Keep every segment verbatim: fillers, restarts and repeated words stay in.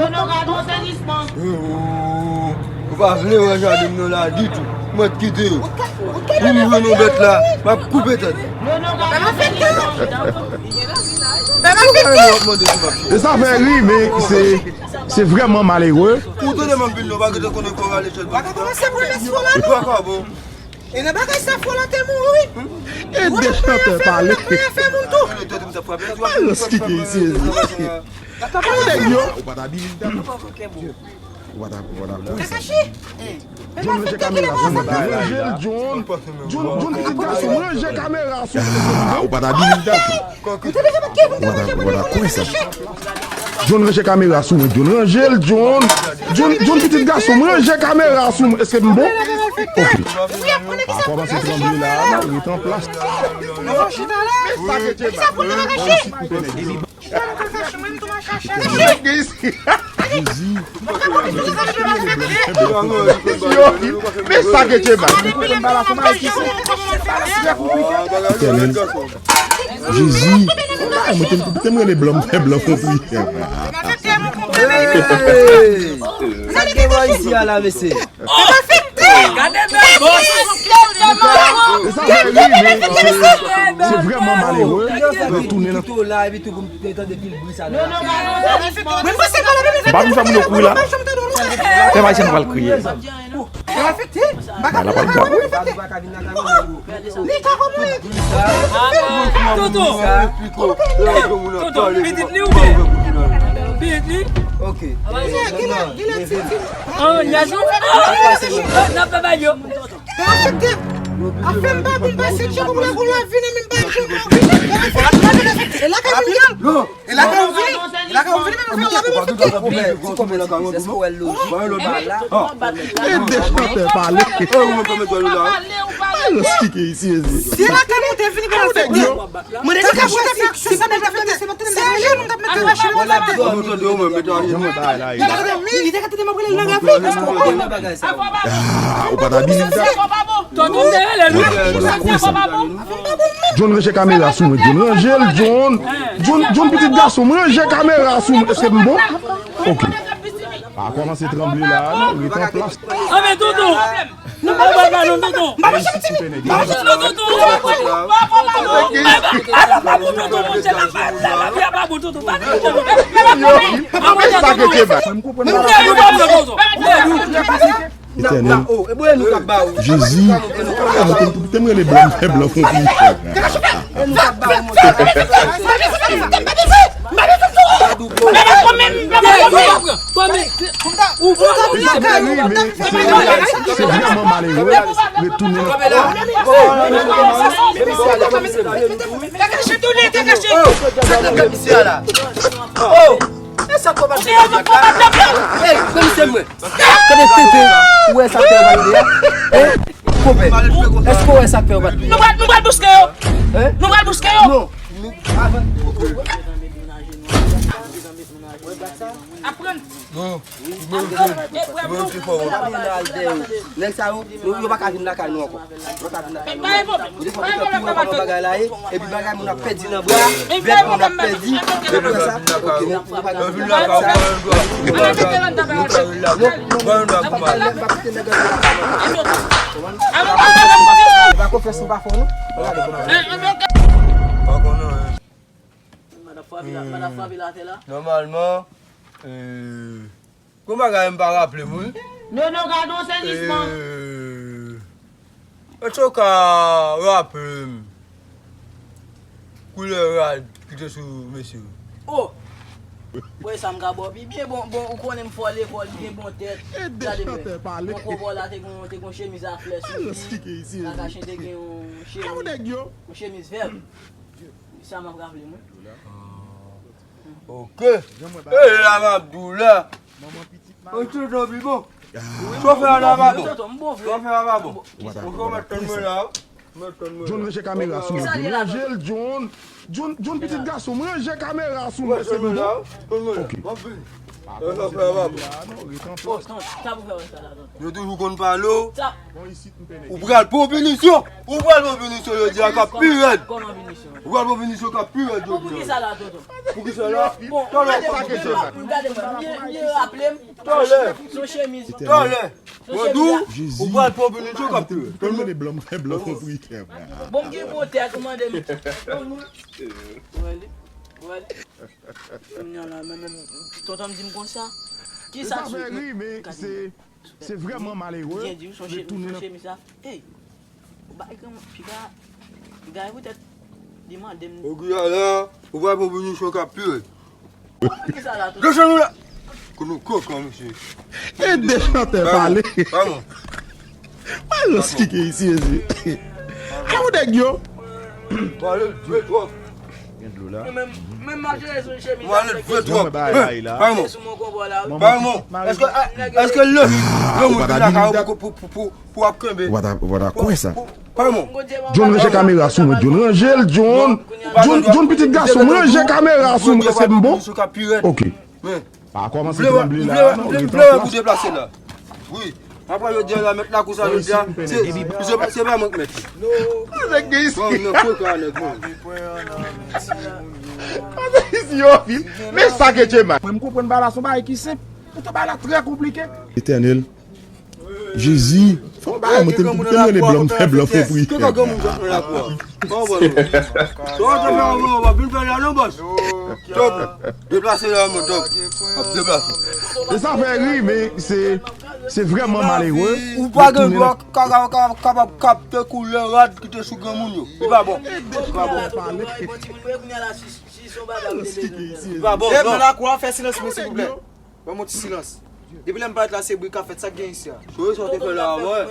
Yo, nou gade yon sezisman. Yo, ou pa vle wè jaden m nan la ditou. Mwen kite yo. Ou m jwenn yon bèt la, m ap koupe tèt. Yo, nou gade yon sezisman. E sa fè ri, men se, se vrèman malere. Ou tande m ap vin, nou pa gentan konnen kò rale chèz. E pa ka bon. E nan bagay sa, Frolan te mouri. E de chantè pale. Alòs ki gen isi, isi. Nèg yo. Ou pa ta bini. Ou pa ta, ou pa ta pran sa. John, ranje kamera sou mwen. John, ranje l, John. John, John, pitit gason, ranje kamera sou mwen. Ou pa ta bini. Ou pa ta, ou pa ta kwè sa. John, ranje kamera sou mwen. John, ranje l, John. John, John, pitit gason, ranje kamera sou mwen. Èske m bon? Ok. Pa kòmanse tranble la, non, rete an plas. Jezi. Men sa ke Dye bay. Etènèl. Jezi. Ay, mwen te, te m rele blan, m fè blan konpli. Sa k gen bò isi a la, mesye? Gade bèl bòs. Se vrèman malere. Retounen nan. M pa konn sa moun yo kouri la. Pèp ayisyen pral kriye. Bay la pral grav. Toto. Toto, pitit li ou byen? Pitit li? Ok. An, n ap fè bagay yo. Afè m pa pou m pase tchè pou m la pou la vin nan menm bagay. E la ka vin. E la ka vin. E la ka vin menm afè la menm afè. Ti kòmè ti prizès kò wè l lojik pa la. E de chantè pale. Alòs ki gen isi, isi. Si la ka monte vini pou la fèt. Mwen te ka chita si, si sa mwen te fè, se ajenou m t ap mete mache nan tèt. Li te ka tande m ap rele nan ravin. Ah, ou pa ta bini. Tonton m te rele l wi. John, ranje kamera sou mwen. John, ranje l, John. John, John, pitit gason, ranje kamera sou mwen. Èske m bon? Ok. Pa kòmanse tranble la, non, rete an plas. Anben, tonton. Nou pa ba non, tonton. M pa janm timid. M pa janm timid, tonton. Ala pa bon, tonton, monchè, la, la, la, la, pa bon, tonton. Pa bon, tonton. Sa ke te ba. Etènèl. Jezi. Te m rele blan, m fè blan konpli. Se vrèman malere. Retounen nan. Degage, tounen, degage. Sa k ap fè misye a la? Oh! E sa k ap fè misye a la? Ey, pran misye mwen. Tande tete, ou wè sa fè w bat li a? Hein? Kobè, èske w wè sa fè w bat li? Nou pral, nou pral bouske yo. Hein? Nou pral bouske yo. Non. Aprann. Nèg sa yo, yo, yo pa ka vin lakay nou ankò. Yo pa ka vin lakay nou ankò. Ou te fè tout bagay la, e, epi bagay moun ap pèdi nan bra, bèt moun ap pèdi, epi sa, ok, nou, nou pa gen sa. Non, non, m pa kite nèg yo. E pa konfyans m pa fè w, non. Pa konnen, eh. Nòmalman, euh, gon bagay m pa raple m, wi. Non, non, gade yon sezisman. Euh, èske w ka raple m koulè rad ki te sou mesye yo? Oh! Wè sa m ka ba w pi byen, bon, bon, ou konnen m fò lekòl, m gen bon tèt. Gade mwen. Bon, kòbò la te gon, te gon chemiz a flè sou li. Kakachen te gen yon chemiz, yon chemiz vèt. Sa m ap raple m, wi. Ok. E la m ap di w la. Ou tonton pi bon. Chofè a la pa bon. Chofè a pa bon. Ou fè mèt tann mwen la. Mèt tann mwen la. John, ranje kamera sou mwen. John, ranje l, John. John, John, pitit gason, ranje kamera sou mwen, se bon. Ok. Yo toujou konn pale w. Ou pral pran pinisyon. Ou pral pran pinisyon jodi a k ap pi rèd. Ou pral pran pinisyon k ap pi rèd jodi a. Poukisa la? Talè w ap pran pinisyon. Talè. Mwen di w, ou pral pran pinisyon k ap pi rèd. Bon, m gen bon tèt, ou mande m. Wè li, wè li. Kounye a la, men, men, tonton m di m konsa. Kisa sou ri, men se, se vrèman malere. Byen di w, son chemiz la. Ey, ou bay granmoun, piga, piga poutèt li mande m. Ou pral pran pinisyon k ap pi rèd. Kisa la tou? Desann ou la. Kote w kokan, mesye. E de chantè pale. Pamon. Mwen lòs ki gen isi, mesye. A ou nèg yo? Pale vre twòp. Gen dlo la. Mwen ale vre twòp. Pamon. Pamon. Èske, èske lè granmoun vin lakay ou pou, pou, pou, pou ap kenbe. Ou pa ta, ou pa ta kwè sa. John ranje kamera sou mwen. John ranje l, John. John, John pitit gason m, ranje kamera sou mwen. Èske m bon? Ok. Pa kòmanse tranble la non, rete an plas. Wi. Apre yo di la, mèt lakou sa yo di a, se, se, se pa mwen k mèt li. Nèg gen isi. Bon, nan koka, nèg, bon. Nèg isi yo vin. Men sa ke Djema. Mwen, m konprann bagay la, se yon bagay ki senp. Poutan bagay la trè konplike. Etènèl. Jezi. Fè yon bagay, mwen te, te rele blan, m fè blan fè pri. Kaka granmoun sot nan lakou a. Pa konprann mwen. Sa w te fè anvan, w ap vin fè la non, bòs. Top. Deplase la, mwen, top. Ap deplase. E sa fè ri, men se, se vrèman malere. Ou pa gen dwa ka, ka, ka, kapab kapte koulè rad ki te sou granmoun yo. Li pa bon. Li pa bon. Li pa bon, non. Depi nan lakou a, fè silans mwen, silvouplè. Ban m yon ti silans. Depi lè m parèt la, se bri k ap fèt. Sa k gen isi a? Sa w te fè la avan.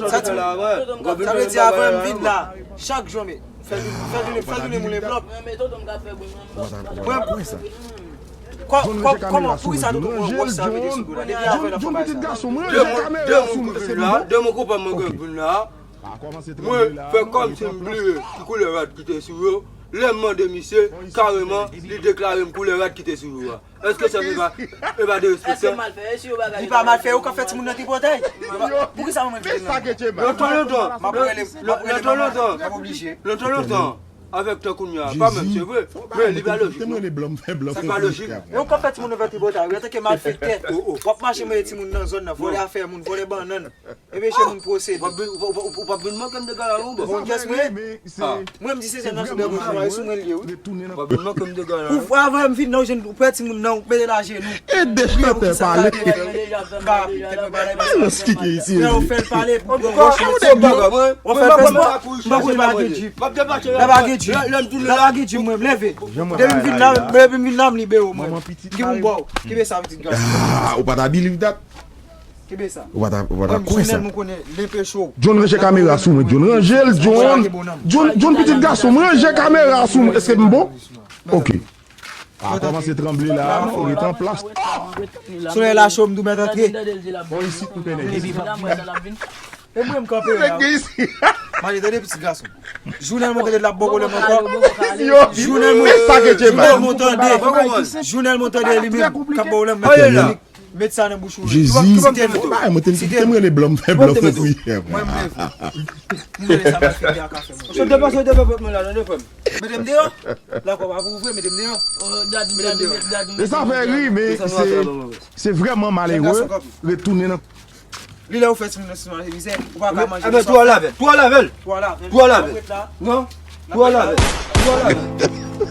Sa vle di, avan m vin la, chak jou, men, fè tounen, fè tounen, fè tounen moun envlòp. Mwen, kò-, kò-, kòman, poukisa tonton pran wòch sa mete sou do la? Depi avan l ap fè bagay sa. De mwen konprann mwen gen vin la. Mwen fè kòmsi m bliye ki koulè rad ki te sou yo. Lè m mande misye, kareman, li deklare m koulè rad ki te sou yo a. Èske sa se pa, e pa derespektan? Li pa mal fè, ou ka fè timoun nan tripotay. Poukisa mwen mwen kite nan? Lontan, lontan, m ap rele, m ap rele manman, m ap oblije. Lontan, lontan, avèk tan kounye a, pa menm, se vre. Men li pa lojik, non. Sa pa lojik. E ou ka fè timoun nan fè tripotay, wi, antanke malfektè. W ap mache mande timoun nan zòn nan, vòlè afè moun, vòlè bannann. E mesye moun pwosede. Ou p ap vin, ou p ap, ou p ap vin manke m dega la non, bòs. Bon, kiyès mwen ye? Mwen m di se sèl nan sou bèl bouch mwen, sou mwen l ye, wi. Ou p ap vin manke m dega la non. Ou, avan m vin nan, ou jwenn, ou pran timoun nan, ou mete l ajenou. E de chantè pale. Ba, tèt mwen pale. Lè ou fè l pale, ou pran wòch, ou mete sou do. Ou fè l fè, m pa konnen pa gen djip. La pa gen djip. La pa gen djip, mwen, m leve. Depi m vin la, depi m vin la, m libere w, mwen. Ki pou m ba w? Kenbe sa, pitit gason. Ou pa ta believe that? Kenbe sa. Ou pa ta, ou pa ta kwè sa. Mwen, Jounèl, mwen konnen lenpe cho. John, ranje kamera sou mwen. John, ranje l, John. John, John, pitit gason, mwen ranje kamera sou mwen. Èske m bon? Ok. A kòmanse tranble la, non, rete an plas. Solèy la cho, m tou mèt antre. Bon, isit, m pènè. E mwen, m kanpe la. Nèg gen isi. Mande, tande, pitit gason. Jounèl, mwen tande l ap bò pwoblèm ankò. Jounèl, mwen, Jounèl, mwen tande. Jounèl, mwen tande li menm k ap bò pwoblèm, mwen tande li. Met sa nan bouch ou. Jezi. Kite m. Mwen te, te m rele blan, m fè blan fè pri. Mwen, mwen, mwen. M rele sa malfektè a ka fè mwen. Mete m deyò. Lakò pa pou ouvri, mete m deyò. E sa fè ri, men se, se vrèman malere. Retounen nan. Li lè ou fè timoun nan sou mizè, ou pa ka manje. Ebyen, tou al avè l, tou al avè l. Tou al avè l. Non. Tou al avè l. Tou al avè l.